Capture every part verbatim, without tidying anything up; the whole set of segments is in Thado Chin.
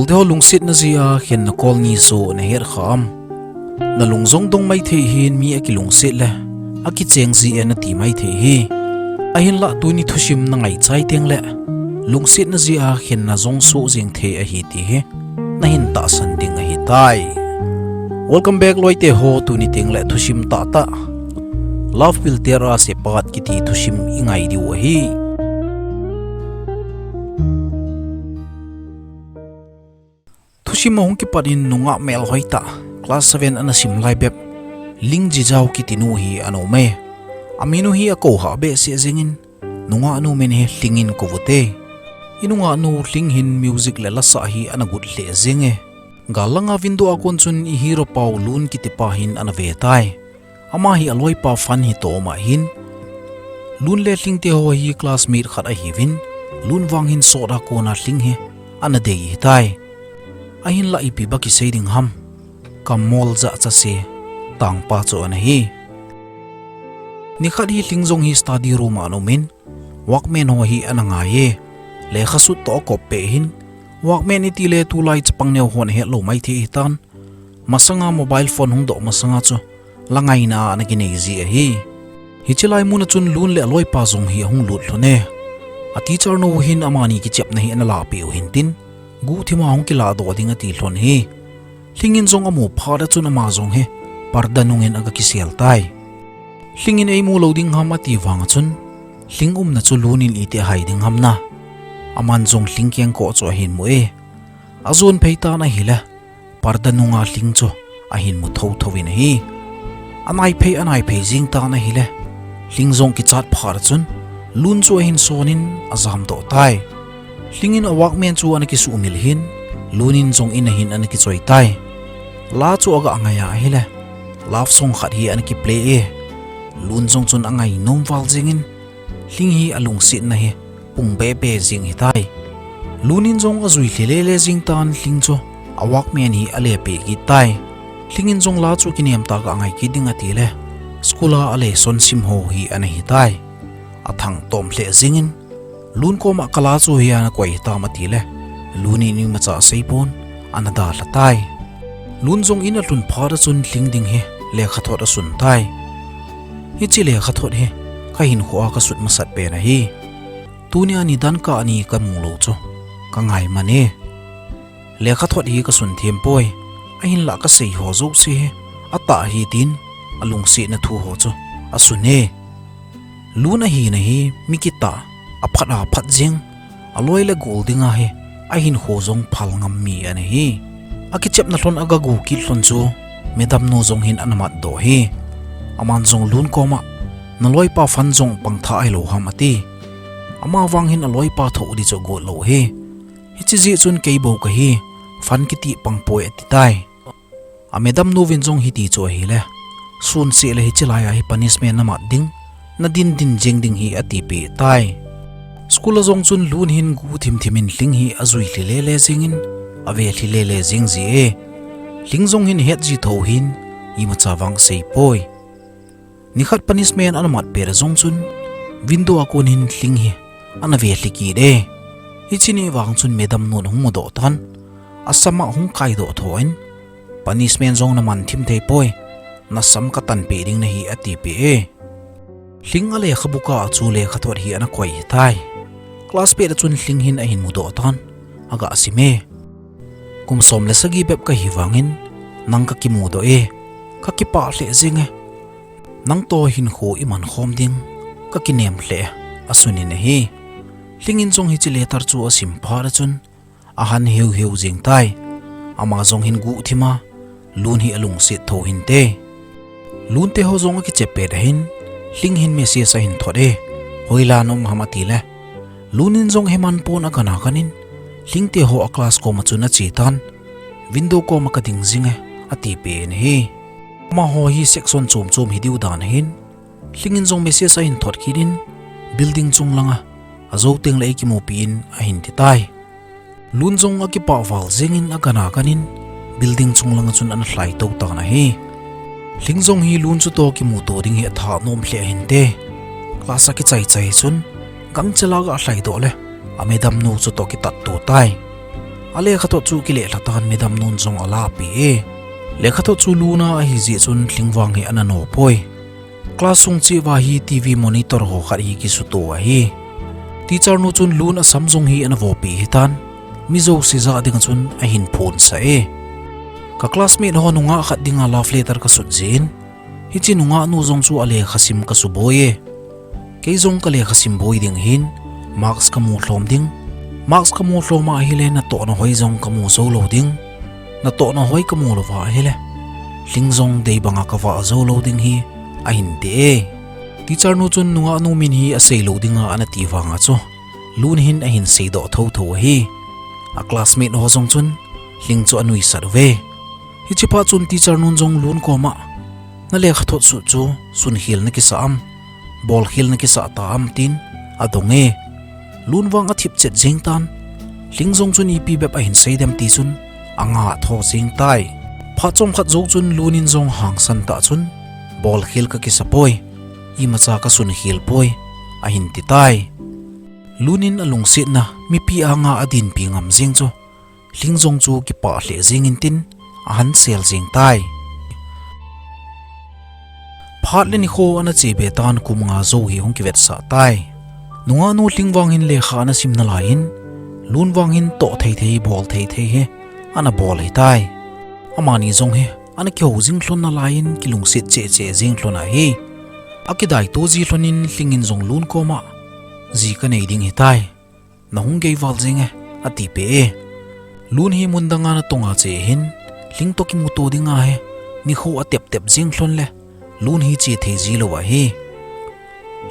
Ulteho lungsetna jeh a khenna kol ni chu nahet kha am? Nalung jong dong maithei hin mi akilungset le akicheng ji e nati maithei hi. Ahinlah tuni thusim nangaichai tengle lungsetna jeh a khenna jong soh jeng thei ahi ti hi nahin tahsan ding ahitai. Welcome back loiteho, tuni tengle thusim tahtah Love Filter a Sepat kiti thusim ingai diu ahi. Thusim ahung kipat in nungah melhoi tah, class seven ana sim lai bep, Ling Jijao kiti nu hi ana um e. Amin u hi akou hah behseh jengin, nungah nu min hi Ling in kou uvinte. Inungah nu Ling hin music le lasah hi ana gut lheh jeng e. Gal langa window a kon chun i hero pau Lun kitipa hin ana ve tai. Ama hi aloipa fan hi toh ma hin, Lun le Ling teho hi classmate khat ahiuvin, Lun vang hin sot a kona Ling hi ana dei ahitai. Ahinlah ipi ba kisei ding ham? Kamol jahcha se tangpa chu ana hi. Nikhat hi Ling jong hi study room a ana um in, Walkman ho hi ana ngai e. Lekha sut toh akop peh hin, Walkman itile tulai chapang neo hon ahet lou maithei hitan. Masanga mobile phone hung doh masanga chu la ngaina a ana kinei ji ahi. Hiche lai mun a chun Lun le aloipa jong hi ahung lut lhon e. A teacher nu hin amani kichepna hi ana lahpeh u hintin, guhthima hung kilah doh ding ati lhon hi. Ling in jong amu phat a chun ama jong hi parda nungin aga kisel tai. Ling in eimu lou ding ham ati vang a chun, Ling umna chu Lun in iti hai ding ham na. Aman jong Ling kengkoh chu ahin mu e. Ajon phei tan ahile, parda nunga Ling chu ahin mu thotho in ahi. Anai phei, anai phei jing tan ahile, Ling jong kichat phat a chun, Lun chu ahin son in ajam doh tai. Ling in a Walkman chu ana kisuhmil hin, Lun in jong in a hin ana kichoi tai. La chu aga ngai a ahile, love song khat hi ana kiplay e. Lun jong chun angai nom val jengin, Ling hi alungsetna hi pung bebe jing hitai. Lun in jong ajui lhi lele jing tan Ling chu a Walkman hi ale peh kit tai. Ling in jong la chu kinem tah a ngai kit ding atile, school a lesson sim ho hi ana hitai. Athang tom lheh jengin, Lun koma ka la chu hi ana koi hitam atile, Lun in imacha asei pon, ana dalha tai. Lun jong in alhun phat a chun Ling ding hi lekhathot asun tai. Hiche lekhathot hi kahinkho a kasut masat pen ahi. Tunia nidan kah ni kamu lou chu kangai man e. Lekhathot hi kasun them poi, ahinlah kasei ho jouse hi atah ahi tin alungsetna thu ho chu asun e. Lun ahina hi mi kitah, aphat aphat jeng, aloi le gol dinga hi ahinkho jong phal ngam mi ana hi. Akichepna lhon aga gu kit lhon chu madam nu jong hin ana matdoh hi. Aman jong Lun koma, naloipa fan jong pangthah ahilou ham ati. Amavang hin aloipa thoh di chu agot lou hi. Hiche jeh chun kei bou kahi, fan kiti pang poi ati tai. A madam nu vin jong hiti chu ahile, sun seh le hiche lai a hi punishment namat ding, nadin din jeng ding hi atipeh tai. School a jong chun Lun hin guhthim thim in Ling hi ajui lhi lele jengin, ave lhi lele jeng ji e. Ling jong hin ahet ji tho hin, imacha vang asei poi. Nikhat punishment ana mat pet a jong chun, window a kon hin Ling hi ana ve lhi kit e. Hiche ni vang chun madam nun ahung mudoh tan, asam a ahung kaidoh thon, punishment jong naman thim thei poi, nasam katan peh ding nahi atipeh e. Ling a lekhabu kah a chu lekhathot hi ana koi hitai. Class pet a chun Ling hin ahin mudoh tan, aga sim e. Kum som le sagi bep kahi vangin, nang kakimudoh e, kakipah lheh jeng e. Nangtoh hinkho iman khom ding kakinem lheh e, asun in ahi. Ling in jong hiche letter chu asim phat a chun, ahan heu heu jeng tai. Ama jong hin guhthim a, Lun hi alungset tho hinte. Lun teho jong akichep pet ahin, Ling hin message ahin thot e, hoilai a na um ham atile, Lun in jong heman pon agan agan in, Ling teho a class koma chun ache tan, window koma kading jing e, atipeh in ahi. Amaho hi section chom chom hidiu dan ahin, Ling in jong message ahin thot kit in, building chung langa ajou tengle eikimupi in ahin ti tai. Lun jong akipah val jengin agan agan in, building chung langa chun ana lhai tou tan ahi. Ling jong hi Lun chutoh kimuto ding hi atha nom lheh ahinte. Class a kichai chai chun, gangchel a aga lhaidoh le, a madam nu chutoh kitatto tai. Alekhathot chu kilelha tan midam nun jong alahpeh e. Lekhathot chu Lun a ahi jeh chun Lhingvang hi ana nopoi. Class sung cheh uva hi TV monitor ho khat hi kisuto ahi. Teacher nu chun Lun asam jong hi ana vopeh hitan, mi jouse jah dinga chun ahin phonsah e. Ka classmate ho nungah khat dinga love letter kasut jeh in, hiche nungah nu jong chu alekhasim kasuboi e. Kei jong kalekhasim boi ding ahin, marks kamu lhom ding. Marks kamu lhom ahile natohna hoi jong kamu jou lou ding. Natohna hoi kamu louva ahile, Lhing jong dei banga kavah jou lou ding hi, ahin ti e. Teacher nu chun nungah nu min hi asei lou dinga ana ti vanga chu, Lun hin ahin seidoh thotho ahi. A classmate ho jong chun Lhing chu anuisat uve. Hiche phat chun teacher nun jong Lun koma, na lekhathot sut chu sunkhel nakisah am, bolkhel nakisah ta am tin adong e. Lun vang athip chet jeng tan, Lhing jong chun ipi bep ahin sei dem ti chun angah tho jeng tai. Phat chomkhat jou chun Lun in jong hangsan tah chun, bolkhel kakisapoi, imacha kasunkhel poi, ahin ti tai. Lun in alungsetna mipi anga adinpi ngam jeng chu, Lhing jong chu kipah lheh jeng intin, ahansel jeng tai. Phat le nikho ana chebe tan kum nga jou hi hung kivetsah tai. Nungah nu Lhingvang hin lekha ana sim nalai in, Lun vang hin toh thei thei, bol thei thei hi ana bol hitai. Amani jong hi ana kihou jing lhon nalai in kilungset cheh cheh jeng lhon ahi. Akidaito ji lhon in Lhing in jong Lun koma, ji kanei ding hitai. Nahung gei val jeng e, atipeh e. Lun hi mun danga natong a che hin, Lhing toh kimuto dinga hi, nikho atep tep jeng lhon le, Lun hi che thei ji lou ahi.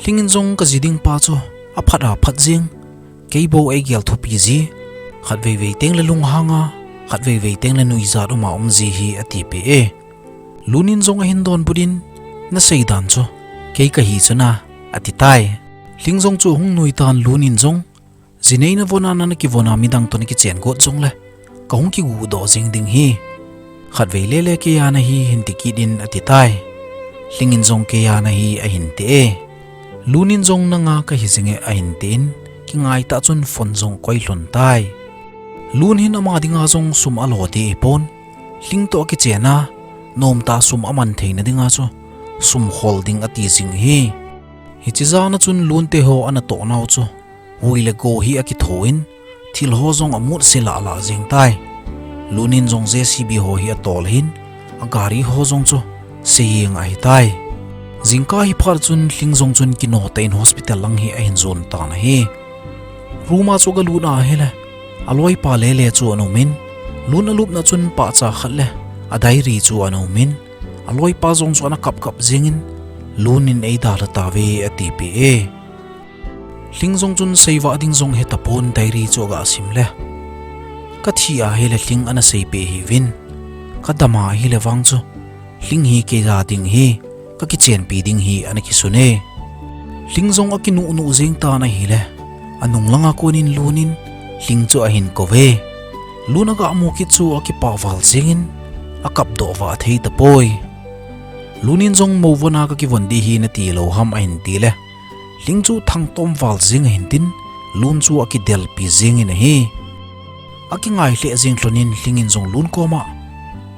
Lhing in jong kaji ding pa chu, aphat aphat jeng, kei bou eigel thupi ji, khatvei vei teng le lunghang a, khatvei vei teng le nuijat um a um ji hi atipeh e. Lun in jong ahin donbut in, nasei dan chu, kei kahi chu na, ati tai. Lhing jong chu ahung nui tan Lun in jong, ji neina von a nana kivon a midang toh nakichen got jong le, kahung kiguhdoh jeng ding hi. Khatvei lele kei a nahi hin ti kit in ati tai. Lhing in jong kei a nahi ahin ti e. Lun in jong nanga kahi jing e ahin tin, kingai tah chun phone jong akoi lhon tai. Lun hin ama dinga jong sum alo ti ahipon, Lhing toh akichen a, nomtah sum aman theina dinga chu, sum khol ding ati jing hi. Hiche jan a chun Lun te ho ana toh nau chu, hui le go hi akitho in, thil ho jong amut se lah lah jeng tai. Lun in jong JCB ho hi atol hin, agari ho jong chu, se jeng ahitai. Jingkah hi phat chun Lhing jong chun kino tah in hospital lang hi ahin jon tan ahi. Room a chu aga lut ahile, aloipa lele chu ana um in, Lun alupna chun pahcha khat le, adiary chu ana um in, aloipa jong chu ana kap kap jeng in, Lun in eidalha tauve atipeh e. Lhing jong chun seivah ding jong hetapon diary chu aga sim le, kathi ahile Lhing ana seipeh hih uvin, kadam ahile vang chu, Lhing hi kei a ding hi, kakichenpi ding hi ana kisun e. Lhing jong akinuh nuh jeng tan ahile, anung langa kon in Lun in, Lhing chu ahin kou ve. Lun aga mu kit chu akipah val jeng in, akapdoh vah thei tapoi. Lun in jong mo von a kakivon ding hi nati lou ham ahin ti le, Lhing chu thangtom val jeng ahin tin, Lun chu akidelpi jeng in ahi. Akingai lheh jeng lhon in Lhing in jong Lun koma,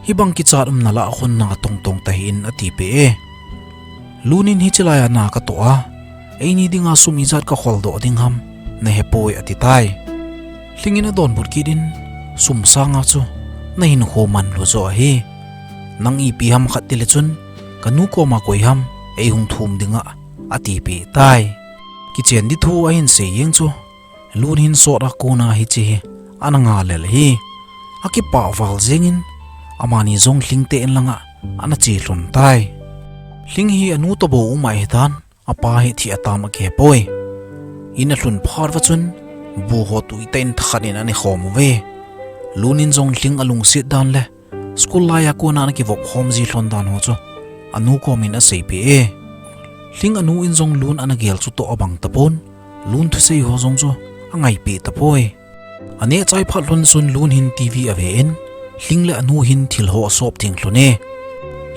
hibang kichat umna lah a khun na tong tong tahih in atipeh e. Lun in hiche lai a na katoh a, eini dinga sum ijat kakholdoh ding ham, nahepoi ati tai. Lhing in adonbut kit in, sum sanga chu, nahinkho manlu joh ahi. Nang ipi ham khat tile chun, kanu koma koi ham, eihung thum dinga, atipeh tai. Kichen ding thu ahin sei jeng chu, Lun hin sot a kona hiche hi, ana nga lel ahi. Akipah val jeng in, amani jong Lhing te in langa, ana che lhon tai. Lhing hi anu toh bou um ahitan, apa hi thi atam akihepoi. In alhun phat uva chun, bu ho tuitah in thakhat in ana khom uve. Lun in jong Lhing alungset dan le, school lai a kona ana kivop khom ji lhon dan ho chu, anu kom in aseipeh e. Lhing anu in jong Lun ana gel chu toh abang tapon, Lun thusei ho jong chu, angaipeh tapoi. Aneh chai phat lhon chun Lun hin TV ave in, Lhing le anu hin thil ho asop theng lhon e.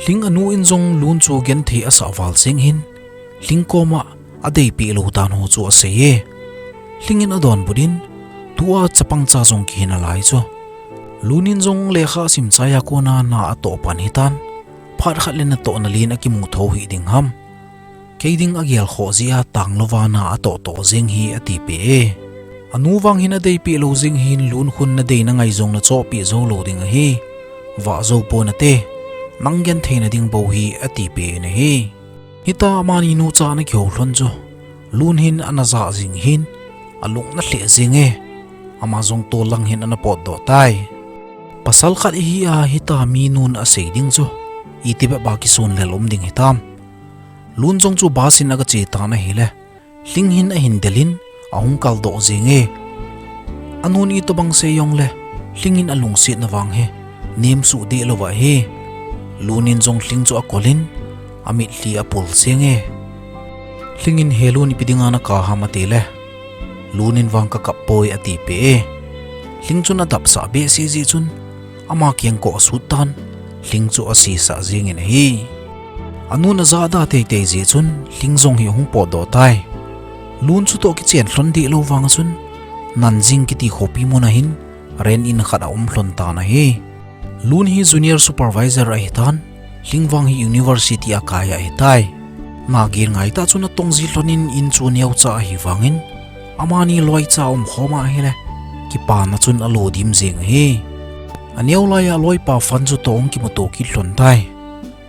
Lhing anu in jong Lun chu genthei asah val jeng hin, Lhing koma adeipeh lou dan ho chu asei e. Lhing in adonbut in, tua chapang cha jong kihi nalai chu, Lun in jong lekha sim chai a kona na atoh pan hitan, phat khat le natohna len akimu tho hih ding ham. Kei ding agel khoh jeh a tanglouva na atoh toh jeng hi atipeh e. Anu vang hin adeipeh lou jeng hin Lun khun nadei nangai jong nachohpeh jou lou ding ahi. Vah jou pon nate, nang genthei na ding bou hi atipeh in ahi. Hita amani nucha ana kihou lhon chu Lun hin ana jah jing hin, alung ana lheh jeng e. Ama jong tol lang hin ana potdoh tai. Pasal khat ihi a hita mi nun asei ding chu, itibep a kisun lel um ding hitam. Lun jong chu bus in aga che tan ahile, Hling hin ahin del in, ahung kaldoh jeng e. Anun itobang sei jongle, Hling in alungsetna vang hi nemsuh deh lou ahi. Lun in jong Hling chu akol in, amitlhi apul jeng e. Hling in, "He Lun, ipi dinga nakap ham?" atile, Lun in vang, "Kakap poi," atipeh e. Hling chun adapsah behseh jeh chun, ama kengkoh asut tan, Hling chu asesah jeng in ahi. Anun ajahda teitei jeh chun, Hling jong hi ahung potdoh tai. Lun chu toh kichen lhon deh lou vang chun, Nanjing kiti khopi mun a hin, rent in khat aum lhon tan ahi. Lun hi junior supervisor ahitan, Hling vang hi university a kai ahitai. Nagin ngaitah chun atong ji lhon in, in chu neocha ahi vangin, amani loicha umkhom ahile, kipana chun alo dim jeng ahi. Aneo lai a aloipa Fan chu toh ahung kimuto kit lhon tai.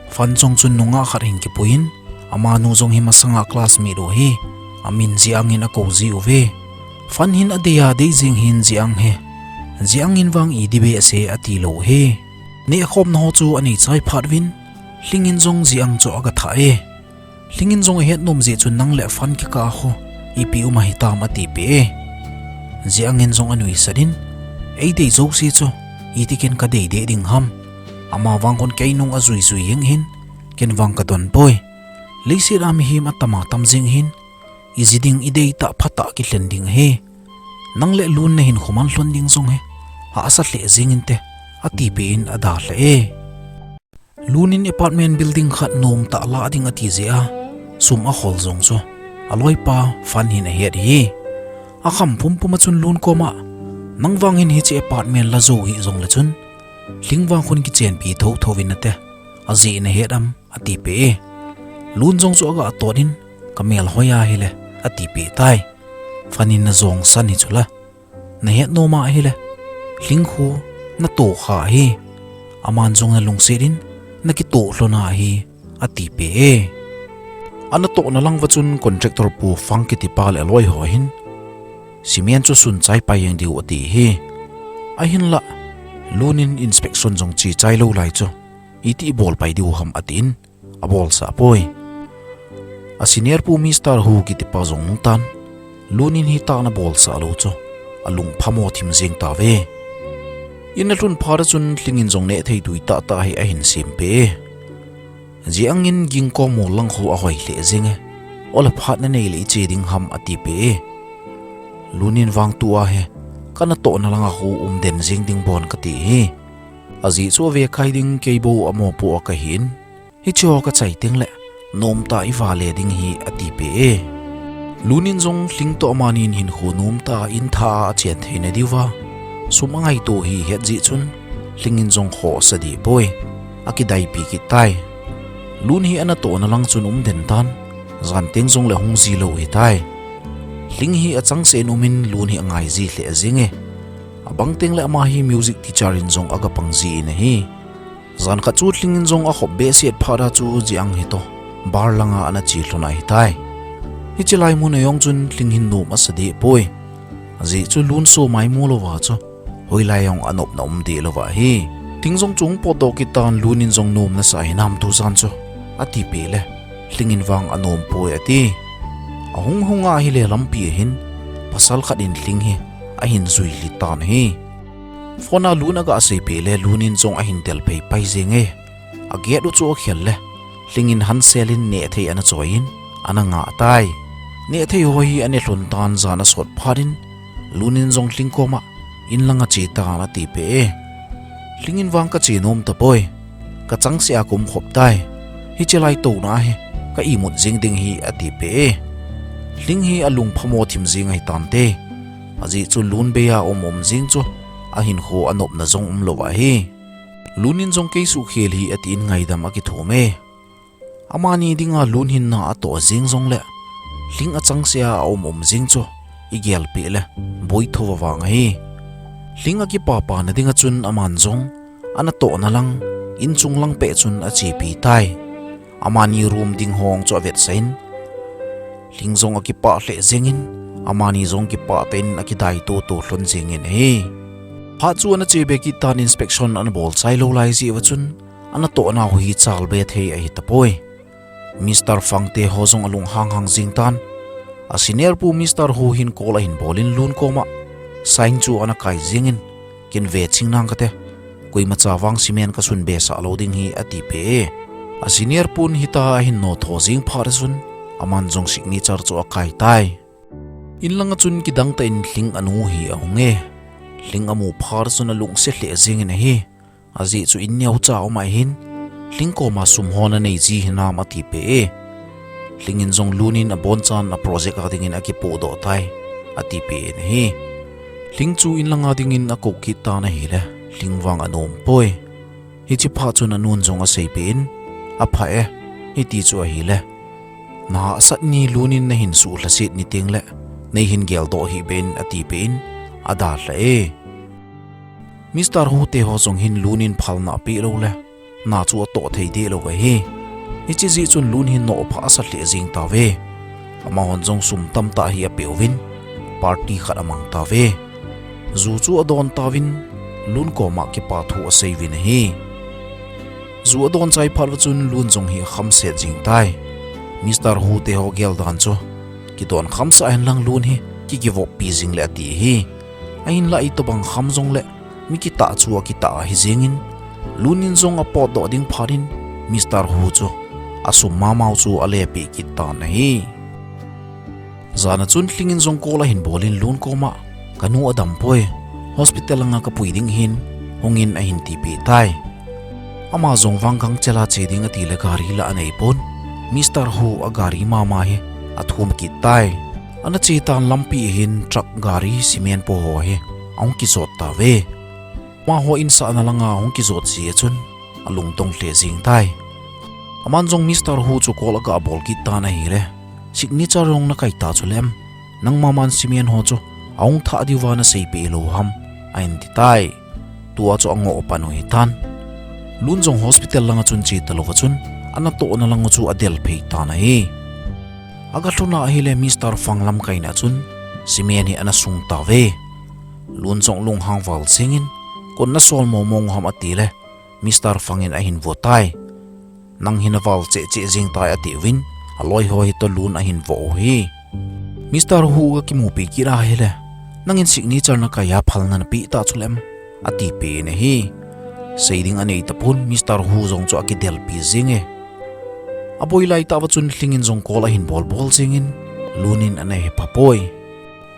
Fan jong chun nungah khat ahin kipuiyin, amanu jong hi masanga classmate u ahi, amin Jiang in akou ji uve. Fan hin adei a dei jeng hin Jiang hi, Jiang in vang idi behseh atilou ahi. Nehkhomna ho chu anei chai phat uvin, Hling in jong Jiang chu aga thah e. Hling in jong ahet nom jeh chun, "Nang le Fan kikah a khu ipi um ahitam?" atipeh e. Jiang in jong anuisat in, "Eidei jouse chu iti ken kadei deh ding ham. Ama vang khun kei nung ajui jui jeng hin, ken vang kadon poi. Leiset a mihem atama tam jeng hin, iji ding ideitah phatah kilhen ding ahi. Nang le Lun nahinkho man lhon ding jong hi hahsa lheh jeng inte," atipeh in adalha e. Lun in apartment building khat nomtah lah ding ati jeh a, sum akhol jong chu aloipa Fan hin ahet ahi. Akham pumpum a chun Lun koma, "Nang vang hin hiche apartment la jou hih jongle chun, Hling vang khun kichenpi thotho vin nate, ajeh nahet am?" atipeh e. Lun jong chu aga tot in, "Kamel hoi ahile," atipeh tai. Fan in, "Najong san hi chula. Nahet nom ahile, Hling khu natoh kha ahi. Aman jong nalungset in nakitoh lhon ahi," atipeh e. Anatohna lang uva chun contractor pu Fang kitipa le aloi ho hin, "Cement chu sun chai pai jeng diu," ati hi. Ahinlah, Lun in inspection jong che chai lou lai chu, "Iti ibol pai diu ham?" atin, abolsah poi. A senior pu Mister Hu kitipa jong hung tan, Lun in hitah ana bolsah lou chu, alung phamo thim jeng tauve. In alhun phat a chun Hling in jong nehthei tui tahtah hi ahin sempeh e. Jiang in, "Gingkom mol lang khu ahoi lheh jeng e. Ole phat nanei le iche ding ham?" atipeh e. Lun in vang, "Tua hi kanatohna lang a khu umden jeng ding bon kati hi. Ajeh chu ave khai ding kei bou amopo a kahin, hiche ho kachai teng le nomtah ivale ding hi," atipeh e. Lun in jong Hling toh amanin hinkho nomtah a in thah a achen theina diuva sum angaito hi ahet jeh chun, Hling in jong khoh asa deh poi, akidaipi kit tai. Lun hi anatohna lang chun umden tan, jan teng jongle hung ji lou ahitai. Hling hi achangseh in um in Lun hi angai ji lheh jeng e. Abang teng le ama hi music teacher in jong aga pang ji in ahi. Jan khat chu Hling in jong akhop behseh phat a chu Jiang hi toh bar lang a ana che lhon ahitai. Hiche lai mun a jong chun Hling hin nom asa deh poi. Ajeh chu Lun so maimu louva chu hoilai jong anopna um deh lou ahi. Thing jong chu hung potdoh kit tan, Lun in jong, "Nom nasah hinam tujan chu?" atipeh le, Hling in vang, "Anom poi," ati. Ahung hung a ahile lampi a hin pasal khat in Hling hi ahin jui lhit tan ahi. Phone a Lun aga seipeh le, Lun in jong ahin tel phei pai jeng e. Agate u chu akhel le, Hling in hansel in nehthei ana choi in, ana ngah tai. Nehthei ho hi ane lhon tan, jan asot phat in, Lun in jong Hling koma, "In lang a che tan," atipeh e. Hling in vang, "Kache nom tapoi. Kachangseh a kaum khop tai. Hiche lai touna hi ka imut jeng ding ahi," atipeh e. Hling hi alung phamo thim jeng ahi tante. Ajeh chu Lun bei a um um jeng chu ahinkho anopna jong umlou ahi. Lun in jong kei suhkhel hi atin ngaidam akithum e. Amani dinga Lun hin na atoh jeng jongle, Hling achangseh a aum um jeng chu igel peh le boitho vang ahi. Hling akipapana dinga chun aman jong anatohna lang, inchung lang peh chun achepi tai. Amani room ding hong chu avetsah in, Hling jong akipah lheh jengin, amani jong kipah tah in akidaito to lhon jengin ahi. Phat chu ana chebe kit tan, inspection ana bol chai lou lai jeh uva chun, anatohna ho hi chalbe thei ahi tapoi. Mister Fang te ho jong alunghang hang jeng tan. A senior pu Mister Hu hin call ahin bol in Lun koma sign chu ana kai jengin, ken ve ching nang kate, koimacha vang cement kasun be sah lou ding hi, ati peh e. A senior pun hitia ahin notho jeng phat chun, aman jong signature chu akai tai. In langa chun kidang tah in Hling anu hi ahung e. Hling amu phat chun alungset lheh jengin ahi. Ajeh chu in neocha um ahin, Hling koma sum hon anei ji hinam, ati peh e. Hling in jong Lun in abonchan a project a dingin akipohdoh tai, ati peh in ahi. Hling chu in langa dingin akou kit tan ahile, Hling vang anom poi. Hiche phat chun anun jong aseipeh in, apha e, hiti chu ahile, nahahsat ni Lun in nahin suhlhaset ni tengle, neihin geldoh hih beh in, ati peh in, adalha e. Mister Hu te ho jong hin Lun in phalna apeh loule, na chu atoh thei dehlou ahi. Hiche jeh chun Lun hin nompha asa lheh jeng tauve. Amahon jong sum tamtah hi apeh uvin, party khat amang tauve. Ju chu adon tauvin, Lun koma kipa thu asei uvin ahi. Ju adon chai phat uva chun Lun jong hi akhamset jeng tai. Mister Hu te ho gel dan chu, kidon khamsah hen lang Lun hi, ki kivoppi jing le ati ahi. Ahinlah itobang kham jongle, mi kitah chu akitah ahi jengin, Lun in jong apotdoh ding phat in, Mister Hu chu asum mamau chu alepeh kit tan ahi. Jan a chun Hling in jong call ahin bol in Lun koma, kanu adam poi, hospital langa kapui ding ahin, hungin ahin tipeh tai. Ama jong vang gangchela che ding atile gari la anei pon, Mister Hu agari mama hi athum kit tai. Ana che tan lampi ahin truck gari cement po ho hi ahung kijot tauve. Amaho insahna langa ahung kijot jeh a chun alungdong lheh jeng tai. Aman jong Mister Hu chu call aga bol kit tan ahile, signature jong nakai ta chuleh, nangma man cement ho chu ahung thah diuva naseipeh lou ham, ahin ti tai. Tua chu angoh pan u ahitan. Lun jong hospital langa chun che talouva chun, anatohna lang u chu adel phei tan ahi. Aga lhun a ahile Mister Fang lamkaina chun, cement hi ana sung tauve. Lun jong lunghang val jengin, koin nasol momong u ham atile, Mister Fang in ahin vo tai. Nang hi naval cheh cheh jeng tai atiuvin, aloi ho hitoh Lun ahin vo u ahi. Mister Hu aga kimupi kit a ahile, nangin signature nakai a phalna napeh ta chuleh, atipeh in ahi. Sei ding anei tapon Mister Hu jong chu akidelpi jenge. Aboi laitah uva chun Hling in jong call ahin bol bol jengin, Lun in ana hepha poi.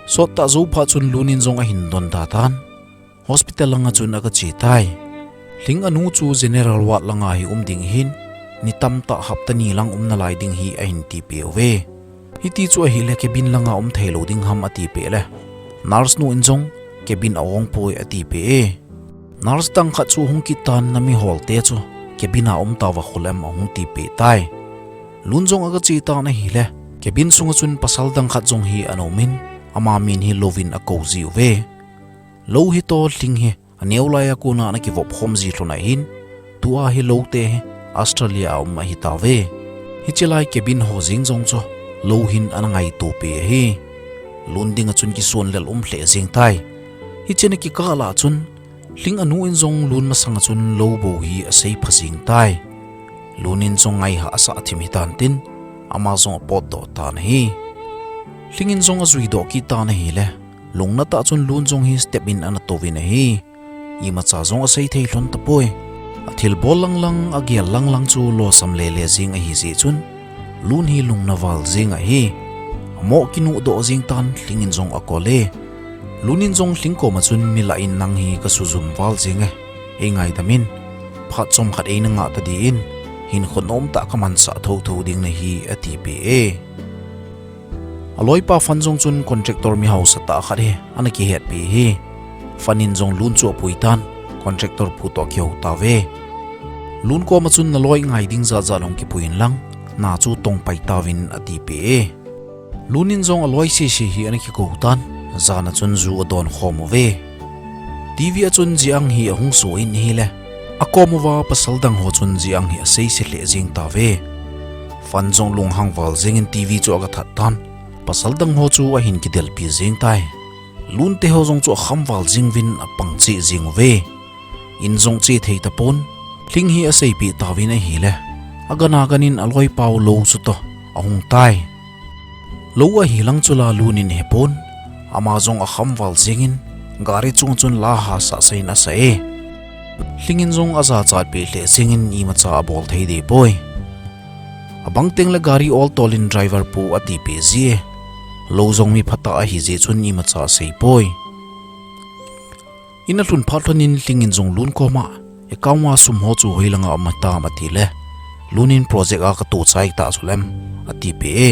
Sottah jou phat chun Lun in jong ahin donda tan. Hospital langa chun aga che tai. Hling anu chu general ward langa hi um ding ahin, ni tamtah hapta ni lang um nalai ding hi ahin tipeh uve. Hiti chu ahile cabin langa um theilou ding ham atipeh le, nurse nu in jong cabin a-ong poi atipeh e. Nurse dang khat chu hung kit tan, nami holte chu cabin a um tauva kholem, ahung tipeh tai. Lun jong aga che tan ahile, cabin sunga chun pasal dang khat jong hi ana umin, ama min hi Lou in akou jiuve. Lou hitoh Hling hi aneo laiya kona ana kivop khom ji lhon ahin, tua hi Lou te hi Australia a um ahitauve. Hiche lai cabin ho jeng jong chu Lou hin ana ngaito peh ahi. Lun dinga chun kisonlel um lheh jeng tai. Hiche ana kikah lah chun, Hling anu in jong Lun masanga chun Lou bou hi aseipha jeng tai. Lun in jong ngaihah asah thim hitan tin, ama jong apotdoh tan ahi. Hling in jong ajuidoh kit tan ahile, lungnatah chun Lun jong hi step in ana touvin ahi. Imacha jong asei thei lhon tapoi. Athilbol lang lang, agel lang lang chu losam lele jeng ahi jeh chun, Lun hi lungna val jeng ahi. Amoh kinuhdoh jeng tan, Hling in jong akol e. Lun in jong Hling koma chun, milah in nang hi kasujum val jenge, eingaidam in, phat chomkhat eina ngah tadin, hinkho nomtah kamansah thotho ding nahi, atipeh e. Aloipa Fan jong chun contractor mihaosatah khat hi ana kihetpi ahi. Fan in jong Lun chu apui tan, contractor pu toh akihou tauve. Lun koma chun naloi ngai ding jat jat hung kipui in lang, na chu tong pai tauvin atipeh e. Lun in jong aloi sese hi ana kikou tan, jan a chun ju adon khom uve. TV a chun Jiang hi ahung so in ahile, akom uva pasal dang ho chun Jiang hi aseise lheh jeng tauve. Fan jong lunghang val jeng in TV chu aga that tan, pasal dang ho chu ahin kidelpi jeng tai. Lun te ho jong chu akham val jing uvin apang cheh jeng uve. In jong che thei tapon, Hling hi aseipeh tauvin ahile, agan agan in aloipa u Lou chu toh ahung tai. Lou ahi lang chu la Lun in ahepon, ama jong akham val jeng in, gari chung chun la hahsa sa in asa e. Hling in jong ajachat peh lheh jeng in imacha abol thei deh poi. Abang teng le gari ol tol in driver pu atipeh ji e. Lou jong mi phatah ahi jeh chun imacha asei poi. In alhun phat lhon in Hling in jong Lun koma, account a sum ho chu hoilanga um atam atile, Lun in project a kato chai tah chu lem, atipeh e.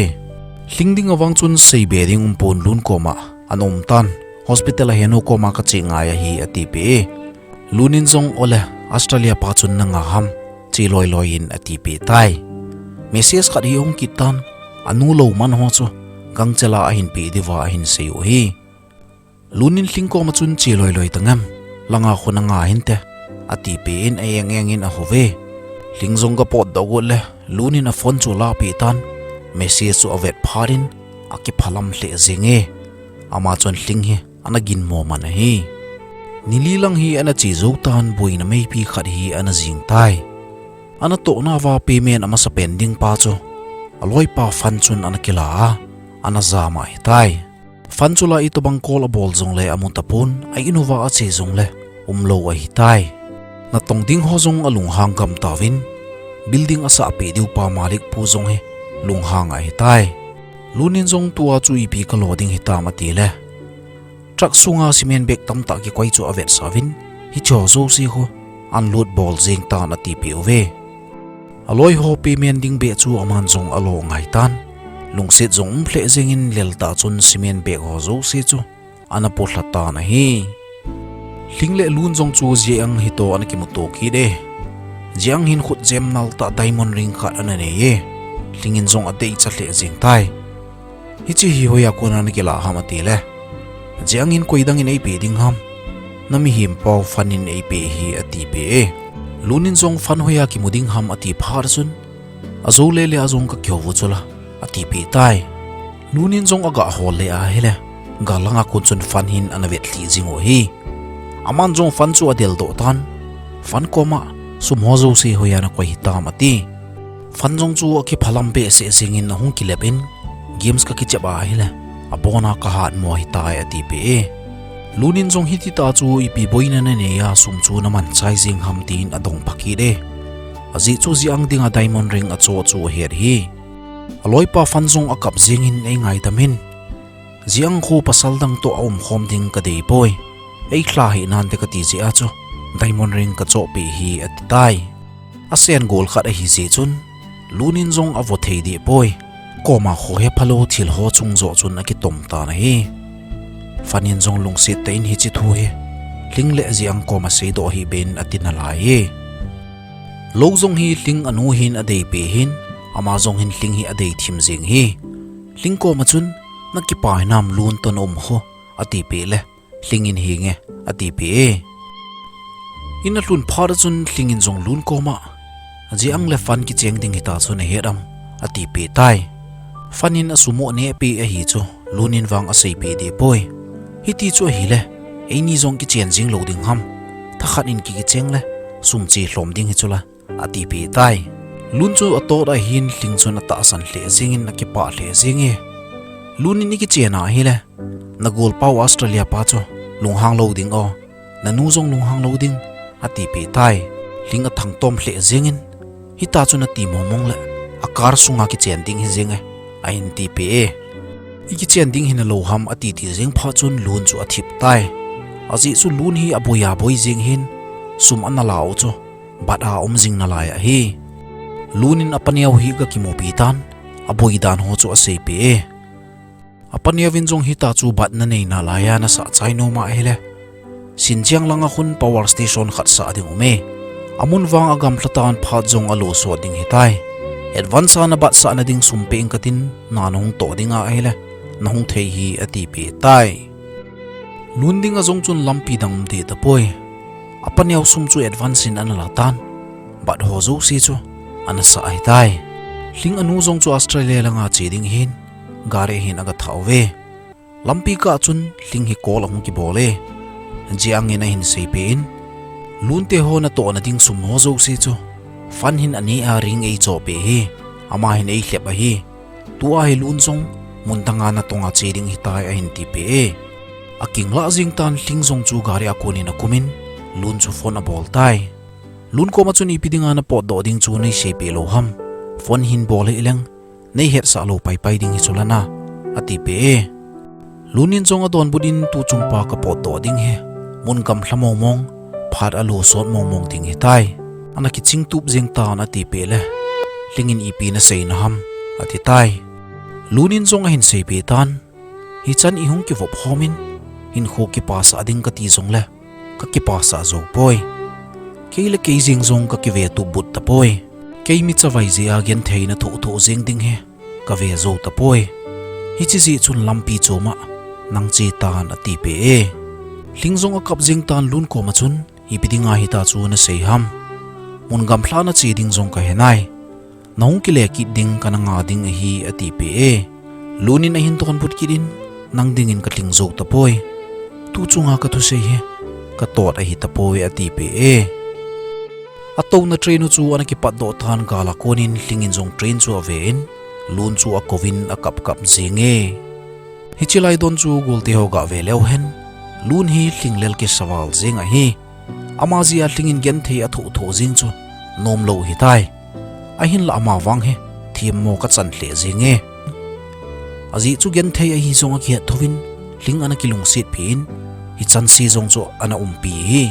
Hling ding avang chun seibe ding umpon Lun koma ana um tan, hospital a henu koma kache ngai ahi atipeh e. Lun in jong ole, Australia pa chun nanga ham, che loi loi in atipeh tai. Message khat hi ahung kit tan, anu Lou man ho chu, gangchel a ahin peh diuva ahin sei u ahi. Lun in Hling koma chun che loi loi tangem, langa khu nanga hinte, atipeh in a-eng eng in ahouve. Hling jong aga potdoh got le, Lun in aphone chu alahpeh tan, message chu avet phat in, akiphalam lheh jeng e. Ama chun Hling hi ana ginmo man ahi. Ni li lang hi ana che jou tan, boina meipi khat hi ana jing tai. Ana tohna uva payment amasapen ding pa chu, aloipa Fan chun ana kila a, ana jam ahitai. Fan chu la itobang call abol jongle amu tapon, a-in uva ache jongle umlou ahitai. Natong ding ho jong alunghang gam tauvin, building asahpeh diu pa malik pu jong hi lunghang ahitai. Lun in jong tua chu ipi kalo ding hitam atile, truck sunga cement bag tamtah kikoi chu avetsah uvin, hicheho jouse khu unload bol jeng tan atipeh uve. Aloi ho payment ding beh chu aman jong alo ngai tan, lungset jong um lheh jeng in lel tah chun cement bag ho jouse chu ana polha tan ahi. Hling le Lun jong chu Jiang hitoh ana kimuto kit e. Jiang hin khutjem nal tah diamond ring khat ana nei e. Hling in jong adeicha lheh jeng tai. Hiche hi hoiya kona nakilah ham atile, Jiang in koi dang in eipeh ding ham, namihem pau Fan in eipeh ahi atipeh e. Lun in jong Fan hoiya kimu ding ham ati phat chun, ajou lele a jong kakihou u chula, atipeh tai. Lun in jong aga hol le ahile, gal langa kon chun Fan hin ana vetlhi jing u ahi. Aman jong Fan chu adeldoh tan, Fan koma, sum ho jouse hoiya nakoi hitam ati. Fan jong chu akiphalam behseh jeng in ahung kilep in, games kakichep ahile, abona kahatmo ahitai atipeh e. Lun in jong hitita chu ipi boina nanei a sum chu naman chai jeng ham tin adong pha kit e. Ajeh chu Jiang dinga diamond ring achoh chu ahet ahi. Aloipa Fan jong akap jeng in eingaidam in, Jiang khu pasal dang toh aumkhom ding kadei poi. Eilha hih nante kati jeh a chu diamond ring kachohpeh ahi atitai. Asen gol khat ahi jeh chun, Lun in jong avo thei deh poi. Koma khohe phalou thil ho chung joh chun akitom tan ahi. Fan in jong lungset tah in hiche thu hi Hling le Jiang koma seidoh hih beh in ati nalai e. Lou jong hi Hling anu hin adeipeh hin, ama jong hin Hling hi adei thim jeng ahi. Hling koma chun, nakipah hinam Lun toh naum khu, atipeh le, Hling in henge, atipeh e. In alhun phat chun Hling in jong Lun koma, Jiang le Fan kicheng ding hita chu nahet am, atipeh tai. Fan in asum u anehpeh ahi chu, Lun in vang aseipeh deh poi. Hiti chu ahile, eini jong kichen jing lou ding ham, thakhat in ki kicheng le, sum che lhom ding hi chula, atipeh tai. Lun chu atot ahin Hling chun atahsan lheh jeng in akipah lheh jeng e. Lun in ikichen ahile, nagolpau Australia pa chu, lunghang lou ding o, nanu jong lunghang lou ding, atipeh tai. Hling athangtom lheh jeng in, hita chu nati mongmong le, a car sunga kichen ding hi jeng e, ahin tipeh e. Ikichen ding hi nalou ham atiti jeng phat chun Lun chu athip tai. Ajeh chu Lun hi aboi aboi jeng hin, sum ana la u chu, bat a um jing nalai ahi. Lun in apaneo hi aga kimupi tan, aboi dan ho chu aseipeh e. Apaneo vin jong hita chu bat nanei nalai a nasah chai nom ahile, Sinjiang langa khun power station khat sah ding um e. Amun vang agamlha tan phat jong alo sot ding hitai. Advance a nabatsah nading sum peh ing katin, na nahung toh ding ahile nahung thei hi, atipeh tai. Lun dinga jong chun lampi dang um deh tapoi. Apaneo sum chu advance in ana la tan, bat ho jouse chu ana sah hitai. Lhing anu jong chu Australia langa che ding hin gari hin aga thah uve. Lampi kah chun Lhing hi call ahung kibol e. Jiang in ahin seipeh in, Lunte ho natoh nading sum ho jouse chu fund hin aneh a Ring eichoh peh hi, ama hin eilhep ahi. Tua hi Lun jong mun danga natonga che ding hitai, ahin tipeh e. Akinglah jeng tan, Lhing jong chu gari a konin akumin, Lun chu phone abol tai. Lun koma chun ipi dinga napotdoh ding chu neiseipeh lou ham? Phone hin bol hih leng neihetsah lou paipai ding hi chu lana, atipeh e. Lun in jong adonbut in, tuchung pa kapotdoh ding hi mun gamlha mongmong, phat alo sot mongmong ding hitai. Ana kichingtup jeng tan, atipeh le, Lhing in ipi naseina ham, atitai. Lun in jong ahin seipeh tan, hichan ihung kivop khomin, hinkho kipasah ding kati jongle kakipasah jou poi. Kei le kei jeng jong kakivetup but tapoi. Kei mi chavai jeh a gentheina thoh thoh jeng ding hi kave jou tapoi. Hiche jeh chun lampi choma nang che tan, atipeh e. Lhing jong akap jeng tan, Lun koma chun, ipi dinga hitia chu nasei ham? Mun gamlha nache ding jong kahe nai. Nahung kile kit ding kana nga ding ahi, atipeh e. Lun in ahin donbut kit in, nang dingin kalhing jou tapoi. Tuchunga kathusei hi katot ahi tapoi, atipeh e. Atouna train u chu ana kipatdoh tan, gal a konin Lhing in jong train chu ave in, Lun chu akouvin akap kap jeng e. Hiche lai don chu golte ho gave leu hen, Lun hi Lhing lel kisa val jeng ahi. Ama jeh a Lhing in genthei athoh thoh jeng chu nomlou hitai. Ahinlah ama vang hi themmo kachan lheh jeng e. Ajeh chu genthei ahi jong akihet thouvin, Lhing ana kilungsetpi in, hichan se jong chu ana umpi hi.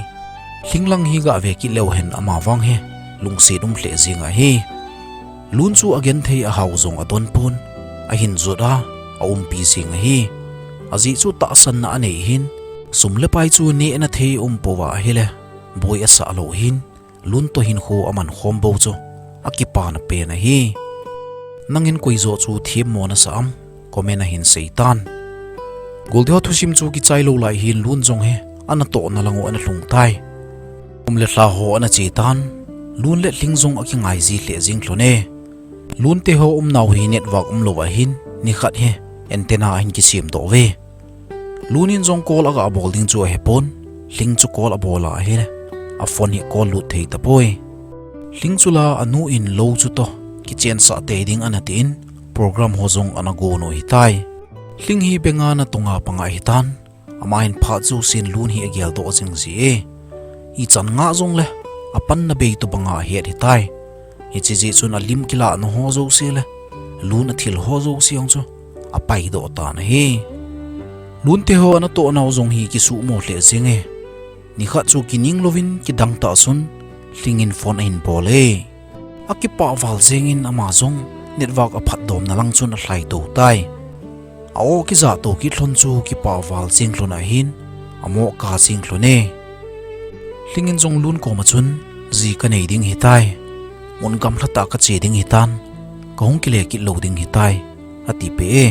Lhing lang hi gave kit leu hen ama vang hi lungset um lheh jeng ahi. Lun chu agenthei ahao jong adonpon, ahin jot a, aumpi jeng ahi. Ajeh chu tahsanna anei hin, sum le pai chu nehna thei umpouva ahile boi asah lou hin, Lun toh hinkho amankhom bou chu akipana pen ahi. Nangin koi joh chu themmo nasah am? Comment a hin seitan. Golte ho thusim chu kichai lou lai hin Lun jong hi anatohna lang u ana lhung tai. Kum le lha ho ana che tan, Lun le Lhing jong akingai ji lheh jeng lhon e. Lunte ho umnau hi network umlou ahin, nikhat hi antenna ahin kisemdoh uve. Lun in jong call aga bol ding chu ahepon, Lhing chu call abol a ahile, aphone hi call lut thei tapoi. Lhing chu la anu in lou chu toh kichensah tei ding ana tin, program ho jong ana gon u hitai. Lhing hi bank a natonga panga ahitan, ama hin phat jousen Lun hi ageldoh jing ji e. Ichan ngah jongle, apanna bei tobanga ahet hitai. Hiche jeh chun alim kilahna ho jouse le, Lun athil ho jouse jong chu apaidoh tan ahi. Lunte ho anatohnau jong hi kisuhmo lheh jeng e. Nikhat chu kining louvin kidang tah chun, Lhing in phone ahin bol e. Akipah val jengin ama jong network aphatdomna lang chun alhaitou tai. A-o kijahtou kit lhon chu kipah val jeng lhon ahin, amoh kap jeng lhon e. Lhing in jong Lun koma chun, ji kanei ding hitai. Mun gamlha tah kache ding hitan, kahung kile kit lou ding hitai, atipeh e.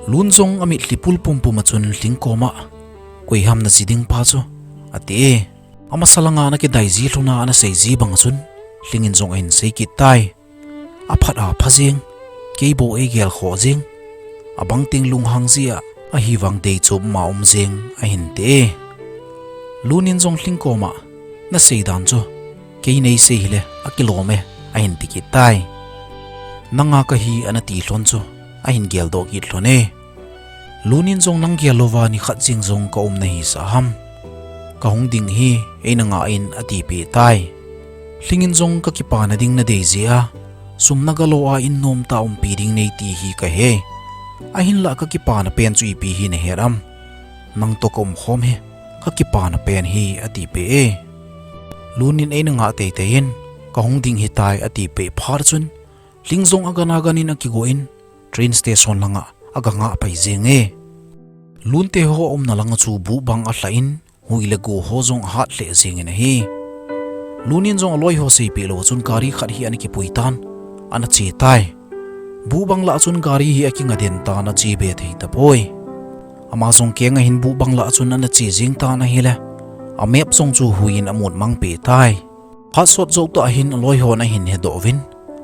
Lun jong amitlhi pul pumpum a chun Lhing koma, koi ham naji ding pa chu, ati e. Amasa langa ana kidai ji lhona ana sei ji bang chun, Lhing in jong ahin sei kit tai. Aphat apha jeng, kei bou eigel khoh jeng. Abang teng lunghang jia, ahivang deichom ma um jeng, ahin ti e. Lun in jong Lhing koma, nasei dan chu kei neisei hile akilom e, ahin ti kit tai. Nanga kahi anati lhon chu ahin geldoh kit lhon e. Lun in jong nang gel louva nikhat jeng jong kaum nahisah ham? Kahung ding hi, eina ngah in atipeh tai. Lhing in jong kakipana ding nadei jeh a, sum nagalo a in nomtah a umpi ding neiti hi kahe. Ahinlah kakipana pen chu ipi hi nahet am? Nangtoh kaumkhom hi kakipana pen hi, atipeh e. Lun in eina ngah teitei in, kahung ding hitai atipeh phat chun, Lhing jong agan agan in akigo in, train station langa aga ngah pai jeng e. Lunte ho aumna langa chu buh bang alha in, hui le go ho jong ahat lheh jingin ahi. Lun in jong aloi ho seipeh lou chun gari khat hi ana kipui tan, ana che tai. Buh bang lah chun gari hi akinga den tan, ache be thei tapoi. Ama jong kenga hin buh bang lah chun ana che jing tan ahile, a map jong chu hui in amun mang peh tai. Phat sot jou tah hin aloi hon ahin hedoh uvin,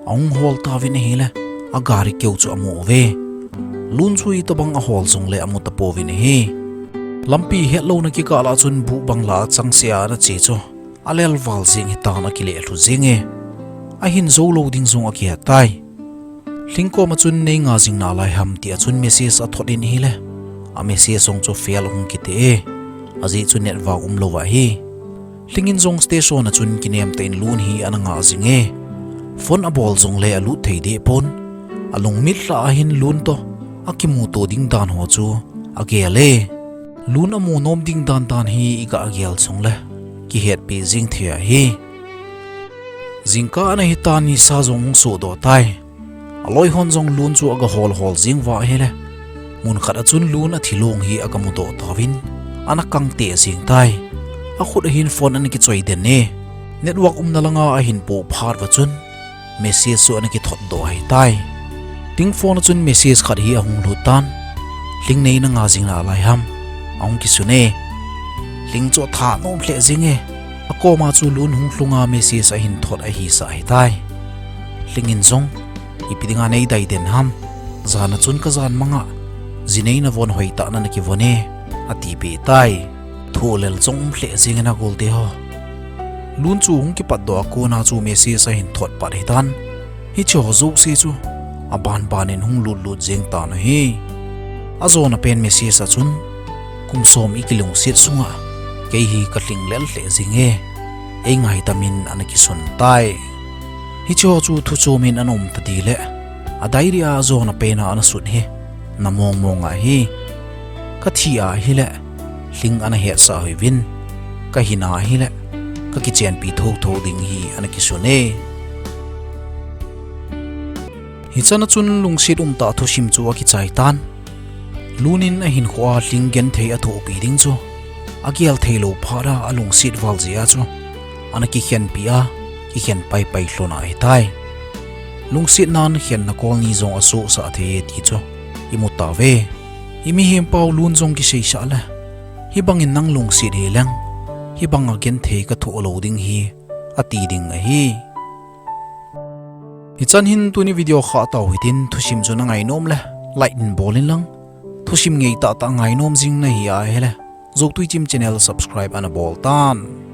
ahung hol tauvin ahile, agari keu chu amu uve. Lun chu itobang ahol jongle amu tapouvin ahi. Lampi hetlouna kikah lah chun buh bang lah a changseh a ana che chu alel val jing hitan, akileh lhu jinge. Ahin jou lou ding jong akihet tai. Hling koma chun nei nga jing nalai ham tia chun message athot in ahile, a message jong chu fail hung kiti e. Ajeh chu network umlou ahi. Hling in jong station a chun kinem tah in Lun hi ana nga jinge. Phone abol jongle alut thei deh pon. Alungmit lhah a hin Lun toh akimuto ding dan ho chu agel e. Lun amu nom ding dandan hi iga gel jongle kihetpi jing thei ahi. Jingkah ana hitan, nisa jong hung sohdoh tai. Aloi hon jong Lun chu aga hol hol jing uva ahile, mun khat a chun Lun athi long hi aga mudoh tauvin, ana kangteh jing tai. Akhut a hin phone ana kichoi den e. Network umna langa ahin poh phat uva chun message chu ana kithot doh ahitai. Hling phone a chun message khat hi ahung lut tan. Hling, nei na nga jing nalai ham? Ahung kisun e. Hling chu atha nom lheh jing e. Akoma chu Lun hung lhunga message ahin thot ahisah ahitai. Hling in jong, ipi dinga nei dai den ham? Jan a chun kajan manga ji neina von hoitah na nakivon e, atipeh tai. Thohlel jong um lheh jingin agolte ho. Lun chu hung kipatdoh a kona chu message ahin thot pat ahitan. Hiche ho jouse chu abanban in hung lutlut jeng tan ahi. Ajona pen message a chun, kum som ikilungset sunga kei hi kalhinglel lheh jing e, eingaidam in, ana kisun tai. Hiche ho chu thu chom in ana um tadih le, a diary a ajona pena ana sut hi na mong mong ahi. Kathi a ahile, Hling ana hetsah hih uvin, kahina ahile, kakichenpi thotho ding hi, ana kisun e. Hichan a chun lungset umtah thusim chu akichai tan. Lun in ahinkhoa Hling genthei athohpi ding chu agel theilou phat a, alungset val jeh a chu ana kikhenpi a, kikhen paipai lhon ahitai. Lungsetnan khenna kol ni jong asohsah thei e ti chu imu tauve. Imihem pau Lun jong kiseisah le, hibangin nang lungset hileng, hibanga genthei kathoh lou ding hi, ati ding ahi. Hichan hin tuni video khah tau hitin, thusim chu nangainom le like in bol inlang, thusim ngeitahtah ngainom jing nahi ahile, Jotui Chim channel subscribe ana bol tan.